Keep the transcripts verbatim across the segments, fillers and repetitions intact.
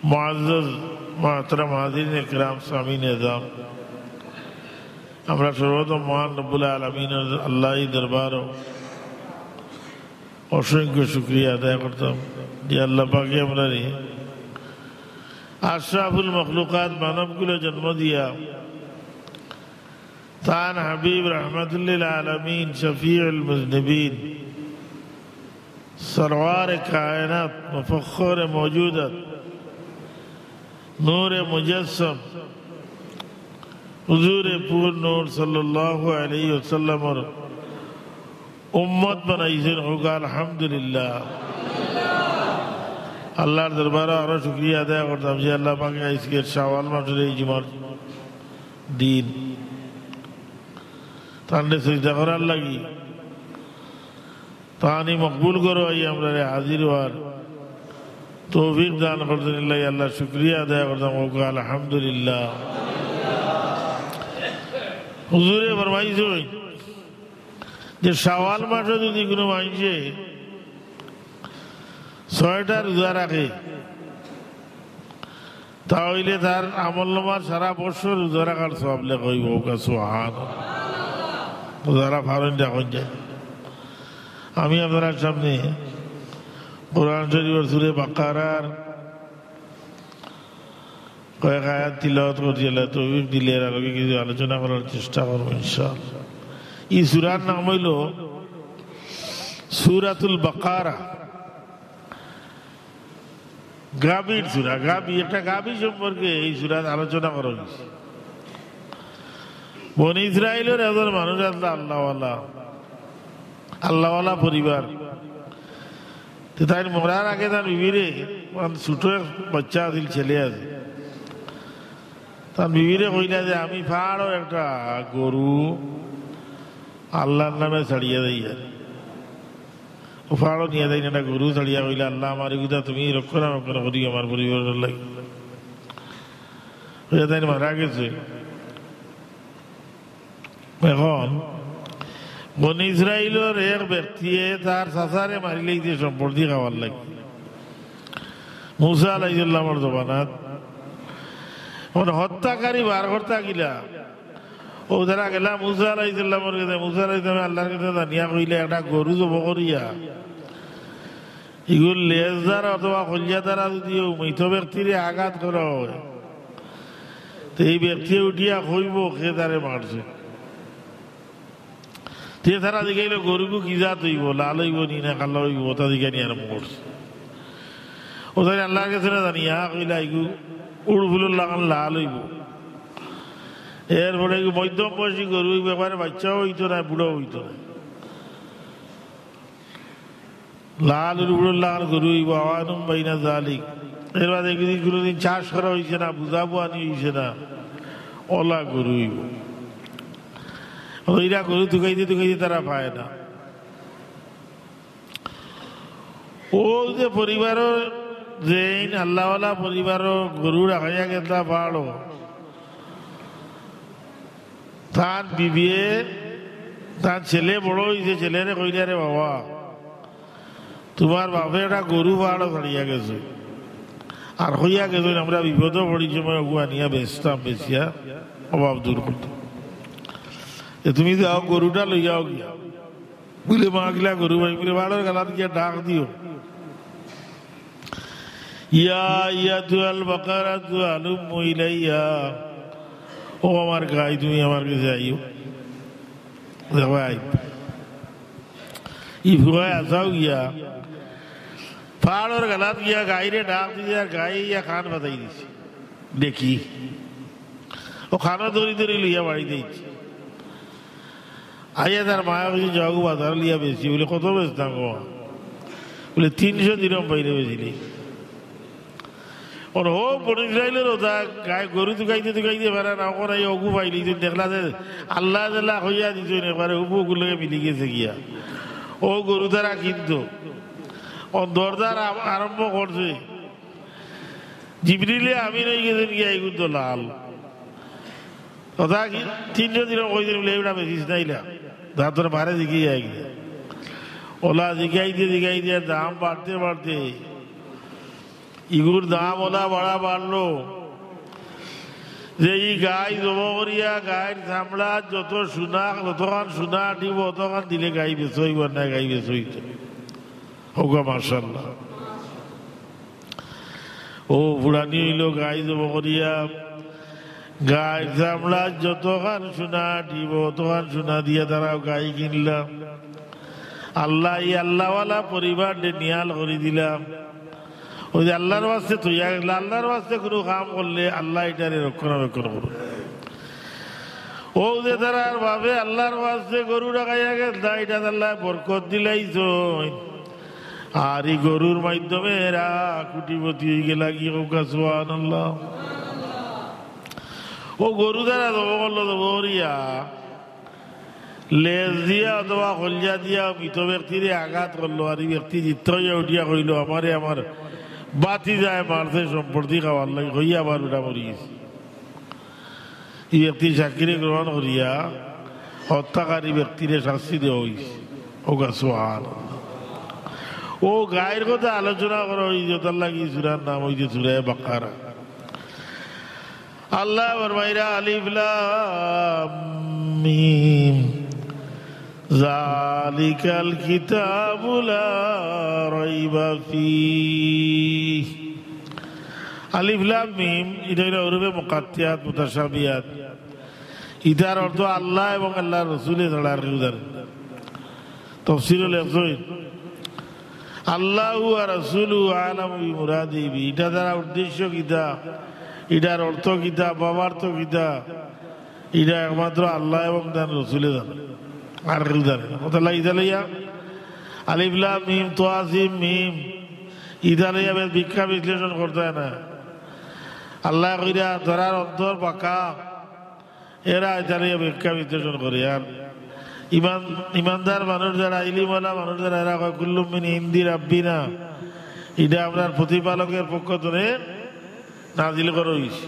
মুআজ্জাজ মুহতারাম হাজিরিন একরাম, সামিন এজাম, আমরা সর্বপ্রথম মহান রব্বুল আলামিন আল্লাহর দরবারো অসংখ্য শুকরিয়া আদায় করতাম যে আল্লাহ পাকে আমরারে আশরাফুল মখলুকাত মানবকুলো জন্ম দিয়া তান হাবিব রহমাতুল্লিল আলামিন, শফিউল মুজনিবিন, সরওয়ারে কায়নাত, মুফাখখরে মওজুদাত, নূরে মুজাসসাম, হুজুরে পুর নূর সাল্লাল্লাহু আলাইহি ওয়াসাল্লামর উম্মত বানাইছইন। কউক্কা আলহামদুলিল্লাহ। আল্লাহর দরবারো আরো শুকরিয়া আদায় করতাম যে আল্লাহ পাকে আইজকের শাওয়াল মাসর এই জুমার দিন তানরে সিজদা করার লাগি, তান ই মকবুল ঘরো আইয়া আমরারে হাজির অওয়ার তৌফিক দান করছইন। এর লাগি আল্লাহর শুকরিয়া আদায় করতাম, কউক্কা আলহামদুলিল্লাহ। হুজুরে ফরমাইছইন যে শাওয়াল মাসো যদি কুনু মানষে ছয়টা রোজা রাখে, তা অইলে তার আমলনামার সারা বছর রোজা রাখার সওয়াব লেখা অইবো। কউক্কা সুবহানাল্লাহ। যারা পারইন রাখইন যাইন। আমি আপনারার সামনে কোরআন শরীফর সূরা বাকারার কয়েক আয়াত তিলাওয়াত করছি, আল্লাহ তৌফিক দিলে এর আলোকে কিছু আলোচনা করার চেষ্টা করবো ইনশাআল্লাহ। ই সূরার নাম অইলো সূরাতুল বাকারা। গাভীর সূরা, গাভী, একটা গাভী সম্পর্কে এই সূরাত আলোচনা করা অইছে। বনি ইসরাইলর একজন মানুষ আছলা আল্লাহওয়ালা, আল্লাহওয়ালা পরিবার। তে তাইন মরার আগে তান বিবিরে, অখন ছোট এক বাচ্চা আছিল, ছেলে আছে, তান বিবিরে কইলা যে, "আমি পাহাড়ো একটা গরু আল্লাহর নামে ছাড়িয়া যাইয়ার।" অউ পাহাড়ো নিয়া যাইন একটা গরু ছাড়িয়া কইলা, "আল্লাহ, আমার ইগুতা তুমি রক্ষণাবেক্ষণ করিও আমার পরিবারর লাগি।" অইয়া তাইন মারা গেছে। অখন বনি ইসরাইলর এক ব্যক্তিয়ে তার চাচারে মারিলাইছে সম্পত্তি খাওয়ার লাগি। মুসা আলাইহিস সালামর জমানাত। অখন হত্যাকারী বার করতা গিলা, অউ তারা গেলা মুসা আলাইহিস সালামর গেছে। মুসা আলাইহিস সালামে আল্লাহর গেছে জানিয়া কইলা, "একটা গরু জবো করিয়া ইগুর লেজ দ্বারা অথবা কলিজা দ্বারা যদি অউ মৃত ব্যক্তিরে আঘাত করা অয়, তে ই ব্যক্তিয়ে উঠিয়া কইবো কে তারে মারছে।" তে তারা জিকাইলো, "গরুগু কি জাত অইবো, লাল অইবো নি না কালা অইবো?" অতা জিকানি আরম্ভ করছে। অউ তাইন আল্লাহর গেছে না জানিয়া কইলা, "ইগু উড়ফুলর লাখান লাল অইবো।" এরপরে ইগু মধ্যম বয়সী গরু অইবো, একবারে বাচ্চাও অইতো নায়, বুড়াও অইতো নায়। লাল উড়ফুলর লাখান গরু অইবো, আওয়ানুম বাইনা জালিক। এর বাদে কুনুদিন, কুনুদিন চাষ করা অইছে না, বুঝা বুয়ানি অইছে না, অলা গরু অইবো। অউ ইরা গরু তুকাইতে তুকাইতে তারা পায় না। অউ যে পরিবারর, যেইন আল্লাহওয়ালা পরিবারর গরু রাখাইয়া গেছলা পাহাড়ো, তান বিবিয়ে, তান ছেলে বড় অইছে, ছেলেরে কইলা, "রে বাবা, তুমার বাপে একটা গরু পাহাড়ো ছাড়িয়া গেছে, আর কইয়া গেছে, আমরা বিপদো পড়ি সময় অগু আনিয়া বেচতাম, বেচিয়া অভাব দূর করতাম। তে তুমি যাও, গরুটা লইয়াও গিয়া।" বুলে, "মা, কিলা গরু পাইমু?" বুলে, "পাহাড়র গালাত গিয়া ডাক দিও, ইয়া আইয়াতুহাল বাকারাতু হালুম্মি ইলাইয়া, ও আমার গাই, তুমি আমার গেছে আইও।" দেখো, আই, ই ফুয়ায় আছাউ গিয়া পাহাড়র গালাত গিয়া গাইরে ডাক দিছে, আর গাই ইয়া কান পাতাই দিছে। দেখি, অউ কানো ধরি ধরি লইয়া বাড়িত আইছে। আইয়া তার মায়ে কইছে, "যাওগি বাজারো লইয়া বেচি।" বুলে, "কত বেচতাম গো?" বুলে, "তিনশো দিরহম পাইলে বেচিলে।" অখন হউ বনি ইসরাইলর অতা গাই গরু তুকাইতে তুকাইতে পারে না, অখন আইয়া অগু পাইলিছইন, দেখলা যে আল্লাহ তাআলা কইয়া দিছইন, একবারে হুবহু অগুর লগে মিলি গেছে গিয়া। অউ গরু তারা কিনতো। অখন দরদাম আ-, আরম্ভ করছে। জিবরিলে আমিন অইগেছইন গিয়া, ইগুর তো লাল। অতা কি তিনশো দিরহম কইছইন বুলে, "ইটা বেচিস না ইলা।" তার তোর মারে জিগাইয়া গিয়া। অলা জিগাইতে জিগাইতে দাম বাড়তে বাড়তে ইগুর দাম অলা বাড়া বাড়লো যে ই গাই জবো করিয়া গাইর চামড়া যত সোনা, যতখান সোনা আটিব, অতখান দিলে গাই বেচা অইবো না, গাই বেচা অইতো। হউকা মাশাআল্লাহ। অউ ফুড়ানি অইলো গাই জবো করিয়া গাইর চামড়া যতখান সোনা আটিব, অতখান সোনা দিয়া তারা গাই কিনলা। আল্লায় ই আল্লাহওয়ালা পরিবাররে নিয়াল করি দিলা। অউ যে আল্লাহর ওয়াস্তে থইয়া গেছলা, আল্লাহর ওয়াস্তে কুনু কাম করলে আল্লায় ইটারে রক্ষণাবেক্ষণ করইন। অউ যে তারার বাফে আল্লাহর ওয়াস্তে গরু রাখাইয়া গেছলা, ইটাত আল্লায় বরকত দিলাইছইন। আর ই গরুর মাধ্যমে এরা কোটিপতি অইগেলাগি, হউকা সুবহানাল্লাহ। অউ গরু তারা জবো করলো, জবো করিয়া লেজ দিয়া অথবা কলজা দিয়া মৃত ব্যক্তিরে আঘাত করলো, আর ই ব্যক্তি জিন্দা অইয়া উঠিয়া কইলো, "আমারে আমার ভাতিজায় মারছে সম্পত্তি খাওয়ার লাগি," কইয়া আবার বেটা মরি গেছে। ই ব্যক্তি সাক্ষীরে গ্রহণ করিয়া হত্যাকারী ব্যক্তিরে শাস্তি দেওয়া অইছে। হউকা সুবহানাল্লাহ। অউ গাইর কথা আলোচনা করা অইছে, অতার লাগি ই সূরার নাম অইছে সূরায়ে বাকারা। আল্লায় ফরমাইরা, আলিফ লাম মিম, যালিকাল কিতাবু লা রাইবা ফিহ। আলিফ লাম মিম, ইটা অইলো হুরুফে মুকাত্তাআত মুতাশাবিহাত। ইটার অর্থ আল্লাহ এবং আল্লাহর রসুলে ছাড়া আর কেউ জানে না। তফসিরো লেখছইন, "আল্লাহু ওয়া রাসূলুহু আ'লামু বিমুরাদিহি বিহি।" ইটা তারা উদ্দেশ্য কিতা, ইটার অর্থ কিতা, ভাবার্থ কিতা, ইটা একমাত্র আল্লাহ এবং তান রসুলে জানে, আর কেউ জানে না। কথা লাগি ইটা লইয়া আলিফ লাম মিম তাসিম মিম, ইটা লইয়া বেশ ব্যাখ্যা বিশ্লেষণ করতে হয় না। আল্লাহ কইরা ধরার অন্তর পাকা, এরা ইটা লইয়া ব্যাখ্যা বিশ্লেষণ করে। আর ইমান, ইমানদার মানুষ যারা, ইলিমওয়ালা মানুষ যারা, এরা কয়, "কুল্লুম মিন ইন্দি রাব্বিনা", ইটা আমরার প্রতিপালকের পক্ষ থেকে নাজিল করা অইছে।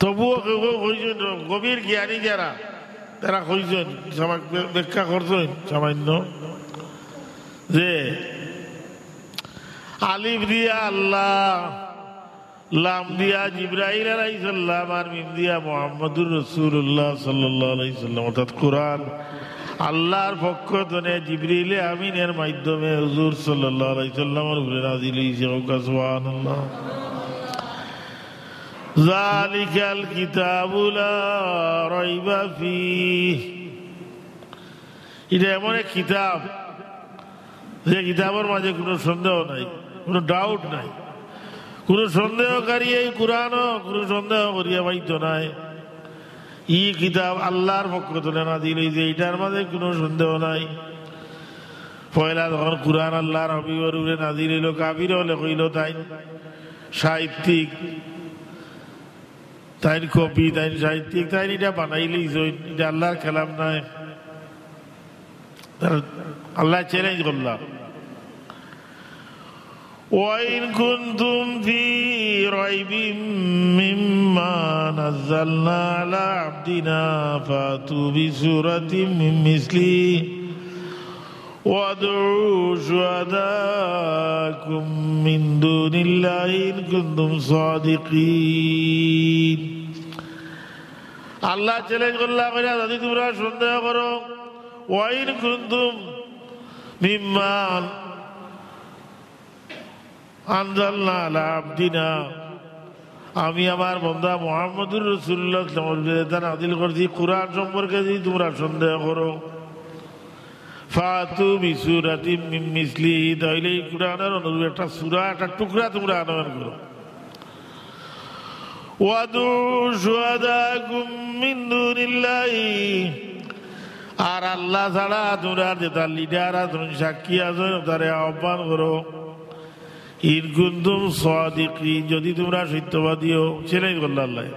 তবুও কেউ কেউ কইছইন, গভীর জ্ঞানী যারা, তারা কইছইন, সামা-, ব্যাখ্যা করছইন সামান্য, যে আলিফ দিয়া আল্লাহ, লাম দিয়া জিব্রাইল আলাইহিস সালাম, আর মিম দিয়া মুহাম্মাদুর রাসূলুল্লাহ সাল্লাল্লাহু আলাইহি সাল্লাম, অর্থাৎ কোরআন আল্লাহর পক্ষ থেকে জিব্রিলে আমিনের মাধ্যমে হুজুর সাল্লাল্লাহু আলাইহি সাল্লামের উপরে নাজিল অইছে। কউক্কা সুবহানাল্লাহ। যালিকাল কিতাবু লা রাইবা ফিহ। ইটা এমন এক কিতাব, যে কিতাবর মাঝে কুনু সন্দেহ নাই, কুনু doubt নাই। কুনু সন্দেহকারী এই কোরআনও কুনু সন্দেহ করিয়া পাইতো নায়। ই কিতাব আল্লাহর পক্ষ থেকে নাজিল অইছে, ইটার মাঝে কুনু সন্দেহ নাই। পয়লা যখন কোরআন আল্লাহর হাবিবর উপরে নাজিল অইলো, কাফির অকলে কইলো তাইন সাহিত্যিক, তাইন কবি, তাইন সাহিত্যিক, তাইন ইটা বানাইলাইছইন, ইটা আল্লাহর কালাম নায়। আল্লায় challenge করলা, "ওয়া ইন কুনতুম ফি রাইবিম মিম্মা নাযালনা আলা আবদিনা ফাতু বিসূরাতিম মিন মিসলিহি ওয়াদউ শুহাদাকুম মিন দুনিল্লাহি ইন কুনতুম সাদিকিন।" আল্লায় challenge করলা, কইরা, "যদি তুমরা সন্দেহ করো, ওয়া ইন কুনতুম মিম্মা আনজালনা আলা আবদিনা, আমি আমার বন্দা মুহাম্মাদুর রাসূলুল্লাহ সাল্লাল্লাহু আলাইহি ওয়াসাল্লামর উপরে যেটা নাজিল করছি, কোরআন সম্পর্কে যদি তুমরা সন্দেহ করো, ফাতু বিসূরাতিম মিন মিসলিহি, তাইলে ই কোরআনর অনুরূপ একটা সূরা, একটা টুকরা তুমরা আনা বার করো। ওয়াদউ শুহাদাকুম মিন দুনিল্লাহি, আর আল্লাহ ছাড়া তুমরার যেটা leader আছইন, সাক্ষী আছইন, তারে আহ্বান করো। ইন কুনতুম সাদিকিন, যদি তুমরা সত্যবাদী অও, challenge করলা আল্লায়।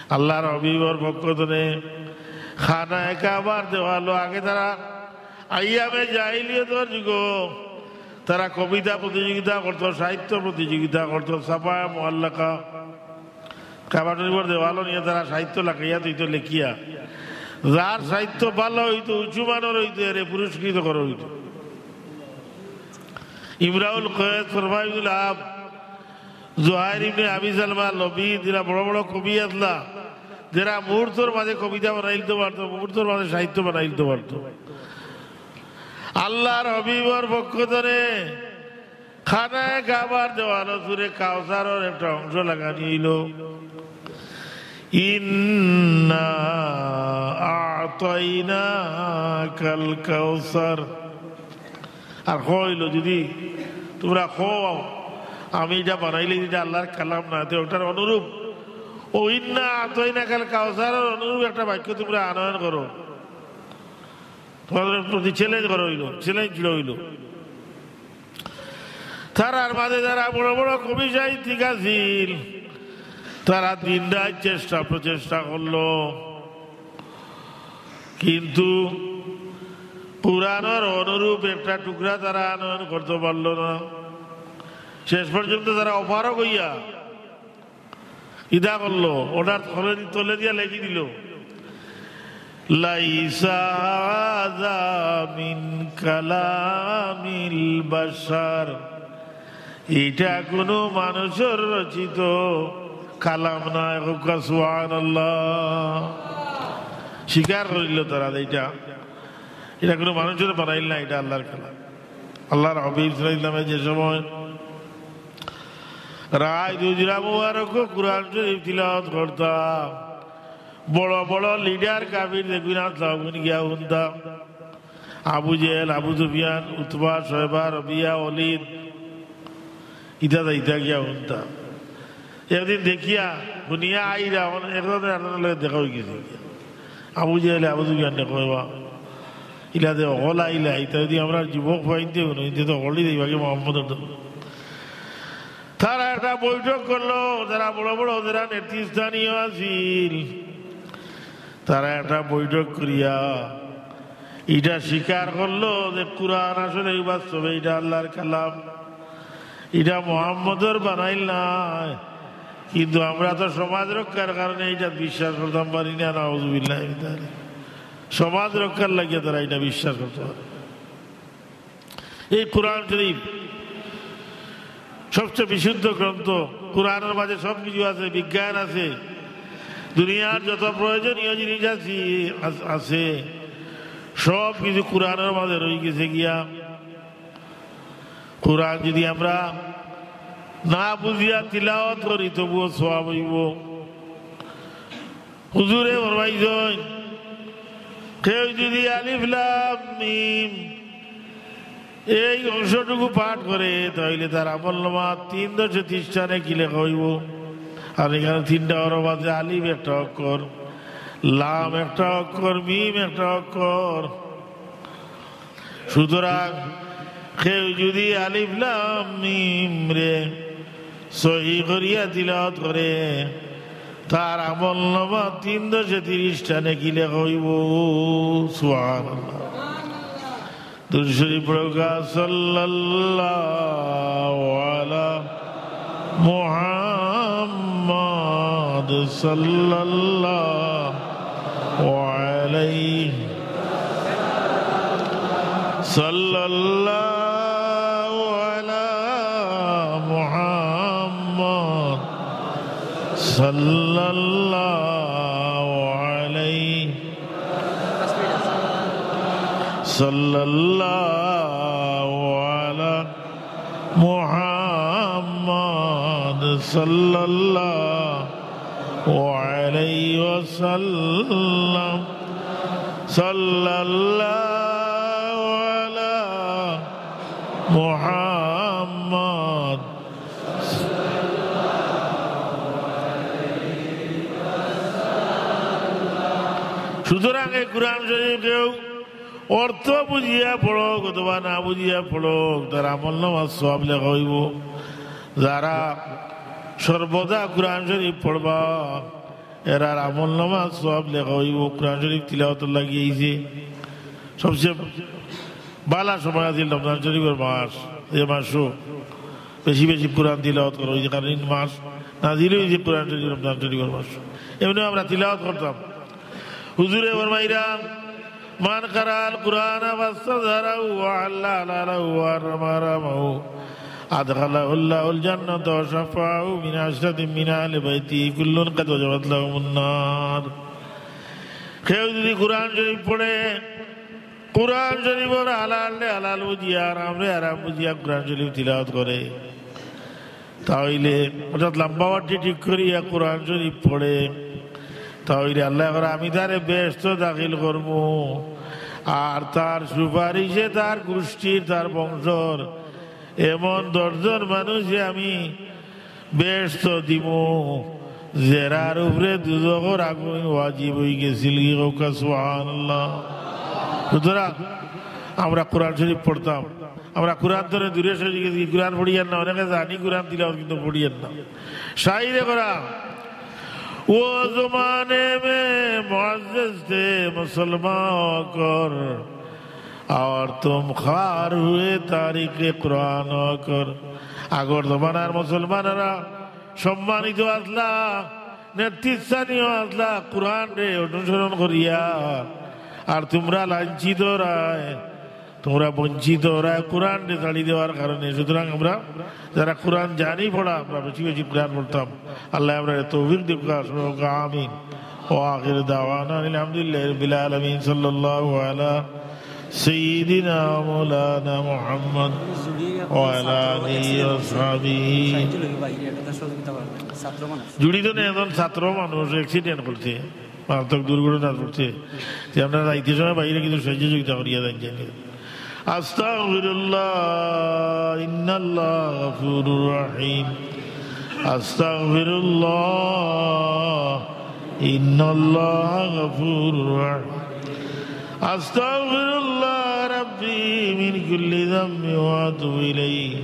আল্লাহর হাবিবর পক্ষ থেকে খানায়ে কাবার দেওয়ালো আগে তারা আইয়ামে জাহিলিয়তর যুগো তারা কবিতা প্রতিযোগিতা করতো, সাহিত্য প্রতিযোগিতা করতো, ছাপায়া মুআল্লাকা, কাবা শরীফর দেওয়ালো নিয়া তারা সাহিত্য লাগাইয়া দিত লেখিয়া। যার সাহিত্য ভালা অইতো, উঁচু মানর অইতো, এরে পুরস্কৃত করা অইতো। ইমরাউল কয়েস, তরফা ইবনুল আব, জুহাইর ইবনে আবি সালমা, লবিদ, এরা বড় বড় কবি আছলা, যেরা মুহূর্তর মাঝে কবিতা বানাইলতো পারতো, মুহূর্তর মাঝে সাহিত্য বানাইলতো পারতো। আল্লাহর হাবিবর পক্ষ তনে খানায়ে কাবার দেওয়ানো সুরে কাউসারর একটা অংশ লাগানি অইলো, "ইন্না আ'তাইনাকাল কাউসার।" আর কইলো, "যদি তুমরা কও আমি ইটা বানাইলে ইটা আল্লাহর কালাম না, তে ওটার অনুরূপ, ও ইন্না আ'তাইনাকাল কাউসারর অনুরূপ একটা বাক্য তুমরা আনয়ন করো।" তারার প্রতি চ্যালেঞ্জ করা অইলো, চ্যালেঞ্জ ছুড়া অইলো। তারার মাঝে যারা বড় বড় কবি সাহিত্যিক আছিল, তারা দিন রাত চেষ্টা প্রচেষ্টা করলো, কিন্তু কোরআনর অনুরূপ একটা টুকরা তারা আনয়ন করতে পারলো না। শেষ পর্যন্ত তারা অপারগ অইয়া ইটা করলো, ওটার তলে, তলে দিয়া লেখি দিলো, "লাইসা হাযা মিন কালামিল বাশার।" ইটা কোনো মানুষর রচিত কালাম নায়। কউক্কা সুবহানাল্লাহ। স্বীকার করিল তারা যে ইটা, ইটা কোনো মানুষর বানাইল না, ইটা আল্লাহর কালাম। আল্লাহর হাবিব সাল্লাল্লাহু আলাইহি ওয়াসাল্লামে যে সময় রাইত হুজরা মুবারক কোরআন শরীফ তিলাওয়াত করতা, বড় বড় লিডার কাফির যেগুইন আছলা, অগুইন গিয়া হুনতা। আবু জেহেল, আবু সুফিয়ান, উতবা, শয়বা, রবিয়া, ওলিদ, ইতা যাইতা গিয়া হুনতা। একদিন দেখিয়া, হুনিয়া আইরা, অন-, একজনে আরজনর লগে দেখা অইগেছে। আবু জেহেলে আবু সুফিয়ানরে কয়, "বা, ইলা যে অকল আইলা, ইতা যদি আমরার যুবক অইনতে হুনো, ইনতে তো অকলই যাইবা গি মোহাম্মদর দরবারো।" তারা একটা বৈঠক করলো, যারা বড় বড়, যারা নেতৃস্থানীয় আছিল, তারা একটা বৈঠক করিয়া ইটা স্বীকার করলো যে কোরআন আসলে এই বাস্তবে ইটা আল্লাহর কালাম, ইটা মোহাম্মদর বানাইল নায়। কিন্তু আমরা তো সমাজ রক্ষার কারণে ইটা বিশ্বাস করতাম পারি না, নাউজুবিল্লাহ মিন যালিক। সমাজ রক্ষার লাগিয়া তারা ইটা বিশ্বাস করতে পারে। এই কোরআন শরীফ সবচেয়ে বিশুদ্ধ গ্রন্থ। কোরআনর মাঝে সব কিছু আছে, বিজ্ঞান আছে, দুনিয়ার যত প্রয়োজনীয় জিনিস আছে, আস-, আছে, সব কিছু কোরআনর মাঝে রইগেছে গিয়া। কোরআন যদি আমরা না বুঝিয়া তিলাওয়াত করি, তবুও সওয়াব অইবো। হুজুরে ফরমাইছইন, কেউ যদি আলিফ লাম মিম এই অংশটুকু পাঠ করে, তাইলে তার আমলনামাত তিন দশে তিরিশটা নেকি লেখা অইবো। আর ইখানো তিনটা হরফ আছে, আলিফ একটা অক্ষর, লাম একটা অক্ষর, মিম একটা অক্ষর। সুতরাং কেউ যদি আলিফ লাম মিম রে সহি করিয়া তিলাওয়াত করে, তার আমলনামাত তিন দশে তিরিশটা নেকি লেখা অইবো। সুবহানাল্লাহ। দুরূদ শরীফ পড়ুক্কা, সাল্লাল্লাহু আলা মুহাম্মদ, সাল্লাল্লাহু আলাইহি, সাল্লাল্লাহু আলা মুহাম্মদ, সাল্লাল্লাহু আলাইহি, সাল্লাল্লাহু আলা মুহাম্মদ, সাল্লাল্লাহু আলাইহি ওয়াসাল্লাম, সাল্লাল্লাহু আলা মুহাম্মদ। সুতরাং এই কোরআন শরীফ কেউ অর্থ বুঝিয়া পড়ুক অথবা না বুঝিয়া পড়ুক, তার আমলনামাত সওয়াব লেখা অইবো। যারা সর্বদা কোরআন শরীফ পড়বা, এরার আমলনামাত সওয়াব লেখা অইবো। কোরআন শরীফ তিলাওয়াতর লাগি আইছে। সবচেয়ে বালা সময় আছিল রমজান শরীফর মাস, যে মাসো বেশি বেশি কোরআন তিলাওয়াত করা অইছে, কারণ এই মাস নাজিল অইছে কোরআন শরীফ রমজান শরীফর মাস। এমনেও আমরা তিলাওয়াত করতাম। হুজুরে ফরমাইরা, من قرأ القرآن فاستظهره وأحل حلاله وحرم حرامه أدخله الله الجنة وشفعه من عشرة من أهل بيته كل قد وجبت لهم النار. কেউ যদি কোরআন শরীফ পড়ে, কোরআন শরীফর হালালরে হালাল বুঝিয়া, হারামরে হারাম বুঝিয়া কোরআন শরীফ তিলাওয়াত করে, তা অইলে অর্থাৎ লম্বা ওয়ার্ডটি ঠিক করিয়া কোরআন শরীফ পড়ে, তা অইলে আল্লায় কইরা, "আমি তারে বেহেশতো দাখিল করমু, আর তার সুপারিশে তার গোষ্ঠীর, তার বংশর এমন দশজন মানুষে আমি বেহেশতো দিমু, যেরার উপরে দুজখর আগুন ওয়াজিব অইগেছিল।" কি কউক্কা, সুবহানাল্লাহ। সুতরাং আমরা কোরআন শরীফ পড়তাম, আমরা কোরআন থনে দূরে সরি গেছি, কোরআন পড়িয়ার না, অনেকে জানি কোরআন তিলাওয়াত কিন্তু পড়িয়ার না। শাইরে করা, "وہ زمانے میں معزز تھے مسلمان ہو کر، اور تم خوار ہوئے تارک قرآن ہو کر۔" আগর জমানার মুসলমানেরা সম্মানিত আছলা, নেতৃস্থানীয় আছলা, কোরআনরে অনুসরণ করিয়া, আর তুমরা লাঞ্ছিত অরায়, তুমরা বঞ্চিত অরায় কোরআনরে ছাড়ি দেওয়ার কারণে। সুতরাং আমরা যারা কোরআন জানি পড়া, আমরা বেশি বেশি কোরআন পড়তাম। আল্লায় আমরারে তৌফিক দেউক্কা, সকলকে আমিন। وآخر دعوانا أن الحمد لله رب العالمين. صلى الله على سيدنا مولانا محمد وعلى آله وصحبه. জুড়ি তো নেই, একজন ছাত্র মানুষ accident করছে, মারাত্মক দুর্ঘটনা ঘটছে, যে আমরা যাইতে সময় বাইরে কিছু সাহায্য সহযোগিতা করিয়া যাই, জানি। أستغفر الله، إن الله غفور رحيم. أستغفر الله، إن الله غفور رحيم. أستغفر الله ربي من كل ذنب وأتوب إليه.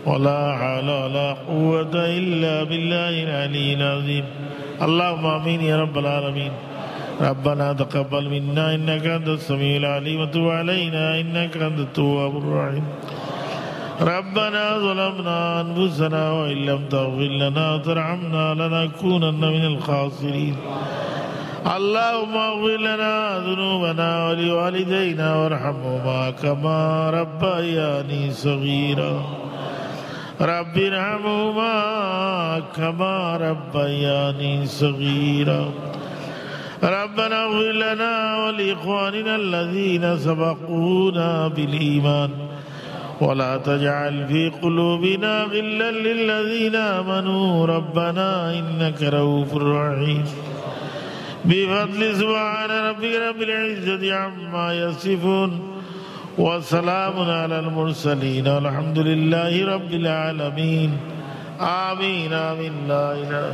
ولا حول ولا قوة إلا بالله العلي العظيم. اللهم آمين يا رب العالمين. ربنا تقبل منا إنك أنت السميع العليم وتب علينا إنك أنت التواب الرحيم. ربنا ظلمنا أنفسنا وإن لم تغفر لنا وترحمنا لنكونن من الخاسرين. اللهم اغفر لنا ذنوبنا ولوالدينا وارحمهما كما ربياني صغيرا. رب ارحمهما كما ربياني صغيرا. ربنا اغفر لنا ولإخواننا الذين سبقونا بالإيمان ولا تجعل في قلوبنا غلا للذين آمنوا ربنا إنك رؤوف رحيم. بفضل سبحان ربك رب العزة عما يصفون وسلام على المرسلين والحمد لله رب العالمين. آمين، آمين، لا إله